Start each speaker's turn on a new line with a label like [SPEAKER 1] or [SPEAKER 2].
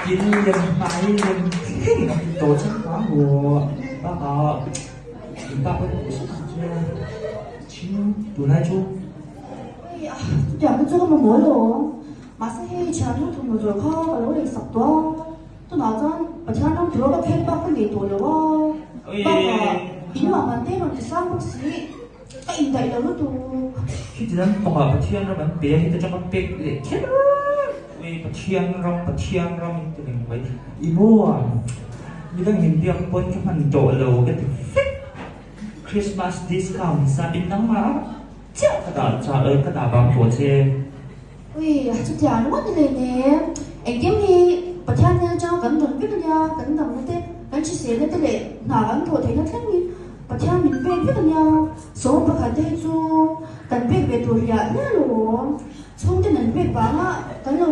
[SPEAKER 1] In lem hmai lem thleng a in tawh chang vang maw? Bakah in pa pawh in hmuh ang che thin tunlai chu.
[SPEAKER 2] Ui a, chutiang te chu ka mamawh lo. Mahse hei thiannu thawmhnaw zawrh kha ka lo lei sak tawh a, tunah chuan Pathian ram tura ka phek bak ka nei tawh lo a. Bakah in ruah man te rawn ti sang bawk si, ka indaih lo lutuk.
[SPEAKER 1] Khiti lam pangah Pathian ram an pe a, heta tanga pek leh kher ui Pathian ram Pathian ram in ti reng mai. I maw a, midang in biak pawn ka hman tawh lo ka ti vek. Christmas discount sapin nangmah chiah ka dah chah ka dah bang tawh che.
[SPEAKER 2] Ui, chutiang ringawt ni hleinem. Engkim hi Pathian hnen atanga kan dawn vek ania, kan damna te, kan hriselna te leh hna kan thawh theihna thleng hi Pathian min pek vek ania. Sawm pakhat te hi chu kan pek ve tur hliah hliah lo. Chhungten an pek vanga kan lo.